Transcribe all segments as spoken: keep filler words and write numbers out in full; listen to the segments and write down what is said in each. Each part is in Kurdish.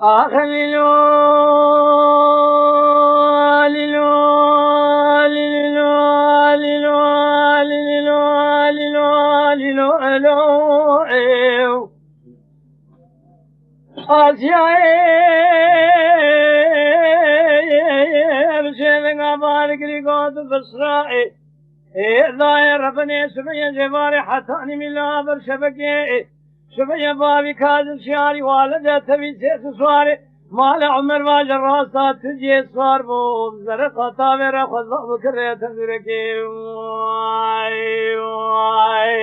Ax Lîlo, Lîlo, Lîlo, Lîlo, Lîlo, ew. Asiyayê bi şêvinga bargirî got bi sirayê. Ê dayê Rebinê şibiyê jêvarê hetanî mîla bir şebekê. Şibiyê bavî Kazim Şiyarî wale de tevî sês û swarê. Mala Umer vaje rasta tu cê swar bû. Zere qatavê re xwe zaf bikirê tendûrekê. Vay, vay.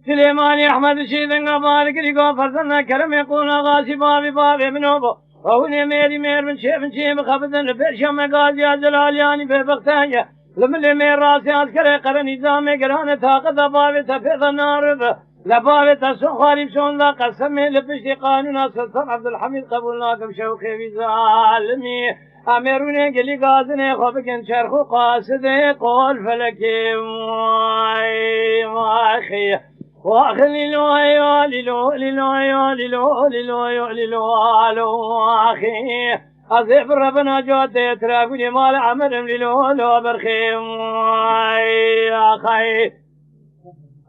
Silêmanî Ehmed şîdinga bargirî go ferzenda keremê qona xasî bavî bavê min o bo. Hûnê mêrî mêr bin çê bin çê bixebidin li pêşiya me gaziya Celaliyanî bêbextenge. Li milê mêr rastê askerê qere nîzamê girane taqeta bavê te pê de naribe. Li bavê te so xwarî şonda qesemê li piştî qanûna Sultan Abdulhamîd qebûl nakim şewqê vî zalimî. Em ê rûnê gilî gazinê xwe bikin çerx û qasidê qol felekê. Vay, vay, xê. Wax lîlo yo, lîlo, lîlo yo, lîlo, lîlo yo, lîlo, alo, axê. Ez ê bi rebina cotê tira gulê mal emerim lîlo, lo berxê. Ay, axay.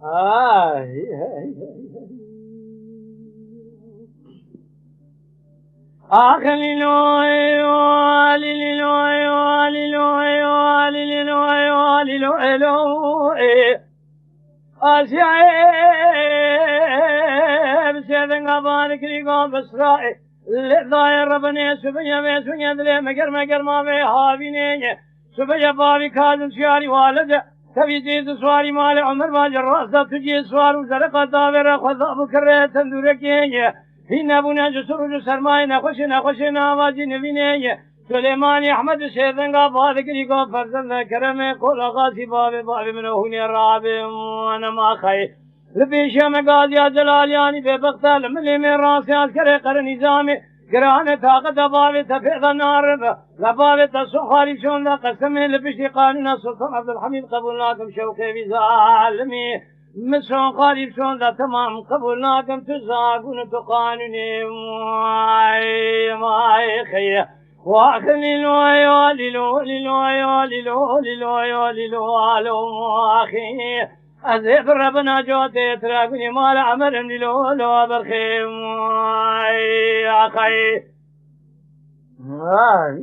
Ay, ay, ay, ay. Ax lîlo yo, lîlo yo, lîlo yo, lîlo yo, lîlo, elo, e. Asiyayê bi sêvinga bargirî go bi sirayê. Lê dayê Rebinê şibiyê vê şûnê dilê me germe germa vê havînê ye. Şibiyê bavî Kazim Şiyarî wale de tevî cî di swarî malê Umer vaje rasta tu cî swar û zere qatavê re xwe zaf û kirê tendûrekê ye. Hîn nebûne ji sur û ji sermayê nexweşê nexweşê navacî nivînê ye. Sulêmanî Ehmed şêvenga bargirî go ferzenda keremê qol axasî bavê bavê min o hûnê rabê wana maxayê. Li pêşiya me gaziya Celaliyanî bêbexta li milê me rastê askerê qere nîzamê girane taqeta bavê te pê de naribe. La bavê te so xwarî şonda qesemê li piştî qanûna Sultan Abdulhamîd qebûl nakim şewqê vî zalimî. Min so xwarî şonda temam qebûl nakim tu zagûn tu qanûnê. Vay, vay, xeye. Wax lîlo yo, lîlo, lîlo yo, lîlo, lîlo yo, lîlo, alo, axê. Ez ê bi rebina cotê tira gunî mala emerim lîlo, lo berxê. Ay, axay. Ay.